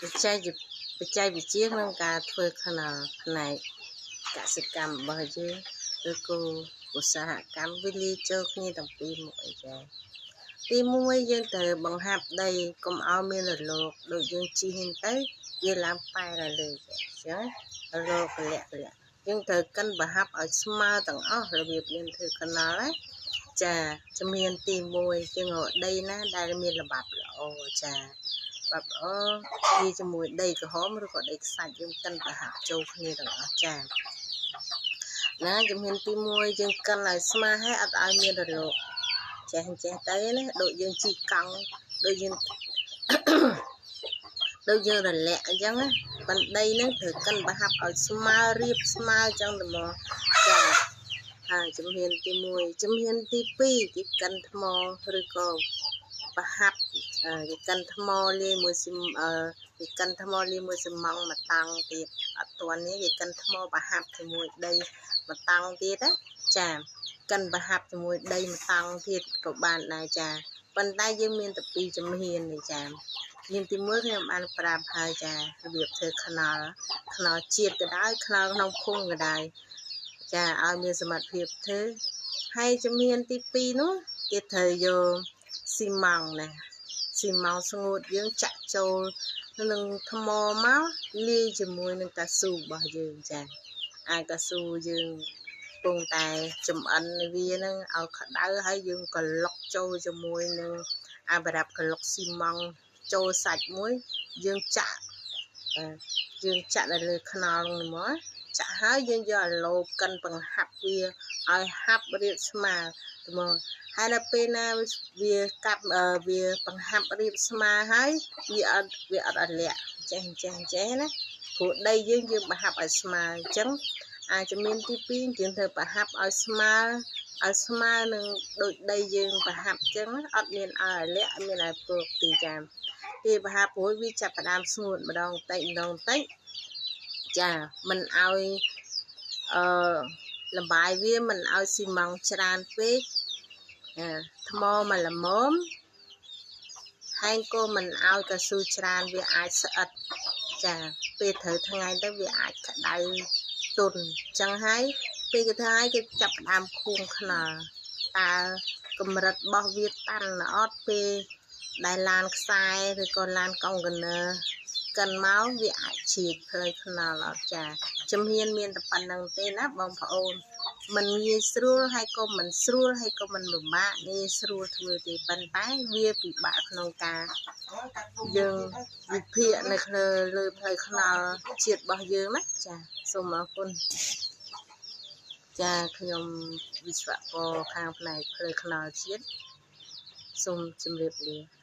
បច្ចេកវិទ្យាក្នុងការធ្វើខ្នល់ផ្នែកកសិកម្មរបស់យើងឬក៏ឧស្សាហកម្មវាលាយចូលគ្នាទាំងពីរមុខអីចាទី1យើងត្រូវបង្ហាប់ដីកុំឲ្យមានរលកដូចយើងជិះហ្នឹងទៅវាឡើងប៉ែរលើចាអញ្ចឹងរលកកលាក់កលាក់យើងត្រូវកិនបង្ហាប់ឲ្យស្មើទាំងអស់របៀបយើងធ្វើកណល់ណាចាជំហានទី1យើងរកដីណាដែលមានល្បាប់ល្អចាបាប់ល្អវាជាមួយដីក្រហមឬក៏ដីខ្សាច់យើងកិនប្រហាប់ចូលគ្នាទាំងអស់ចាណាជំហានទី1យើងកិនឲ្យស្មើហើយអត់ឲ្យមានរលកចេះចេះទៅណាដូចយើងជីកង់ដូចយើងដូចយើងរលាក់អញ្ចឹងណាបណ្ដីហ្នឹងត្រូវកិនប្រហាប់ឲ្យស្មើរៀបស្មើអញ្ចឹងទៅមកចាហើយជំហានទី1ជំហានទី2គេកិនថ្មឬក៏ប្រហាប់គេកិនថ្មលាយមួយស៊ីគេកិនថ្មលាយមួយស៊ីម៉ង់មួយតង់ទៀតអត់ទាន់នេះគេកិនថ្មប្រហាប់ជាមួយដីមួយតង់ទៀតណាចាកិនប្រហាប់ជាមួយដីមួយតង់ទៀតក៏បានដែរចាប៉ុន្តែយើងមានតែពីរជំហាននេះចាជំហានទី1ខ្ញុំបានប្រាប់ហើយចារបៀបធ្វើខ្នល់ខ្នល់ជាតិក៏ដោយខ្នល់ក្នុងភូមិក៏ដោយចាឲ្យមានសមត្ថភាពធ្វើហើយជំហានទី2នោះគេត្រូវយកស៊ីម៉ង់ណាស៊ីម៉ង់ស្ងួតយើងចាក់ចូលនឹងថ្មមកលាយជាមួយនឹងកៅស៊ូរបស់យើងចាអាចកៅស៊ូយើងពងតែចំអិនវានឹងឲ្យក្តៅហើយយើងក៏លុកចូលជាមួយនឹងអាបរាប់កលុកស៊ីម៉ង់ចូលសាច់មួយយើងចាក់យើងចាក់នៅលើខ្នល់ហ្នឹងមកចាក់ហើយយើងយកអាឡូកិនបង្ហាប់វាឲ្យហាប់រៀបស្មើទៅមកហើយដល់ពេលណាវាកាប់វាបង្ហាប់រៀបស្មើហើយវាអត់ឲ្យលាក់ចេះចេះចេះណាព្រោះដីយើងយើងបង្ហាប់ឲ្យស្មើអញ្ចឹងអាចជំនាញទី2យើងត្រូវបង្ហាប់ឲ្យស្មើឲ្យស្មើនឹងដូចដីយើងបង្ហាប់អញ្ចឹងអត់មានឲ្យលាក់អត់មានឲ្យពកទីចាទីបង្ហាប់ព្រោះវាចាប់ផ្ដើមស្ងួតម្ដងតិចម្ដងតិចចាមិនឲ្យអឺលបាយវាមិនឲ្យស៊ីម៉ង់ច្រើនពេកថ្មមកល្មមហើយក៏មិនឲ្យកៅស៊ូច្រើនវាអាចស្អិតចាពេលត្រូវថ្ងៃទៅវាអាចក្តៅទន់ចឹងហើយពេលគេថាគេចាប់ផ្ដើមខួងខ្នល់តើកម្រិតរបស់វាតាន់អត់ពេលដែលឡានខ្សែឬក៏ឡានកុងតឺន័រកិនមកវាអាចฉีកផ្លូវថ្នល់អត់ចាជំហានមានតែប៉ុណ្្នឹងទេណាបងប្អូនមិនងាយស្រួលហើយក៏មិនស្រួលហើយក៏មិនលំបាកងាយស្រួលធ្វើទេប៉ុន្តែវាពិបាកក្នុងការយើងវិភាគនៅលើលើផ្លូវថ្នល់ជាតិរបស់យើងណាចាសូមអរគុណចាខ្ញុំវិស្វករខាងផ្នែកផ្លូវថ្នល់ជាតិសូមជម្រាបលា។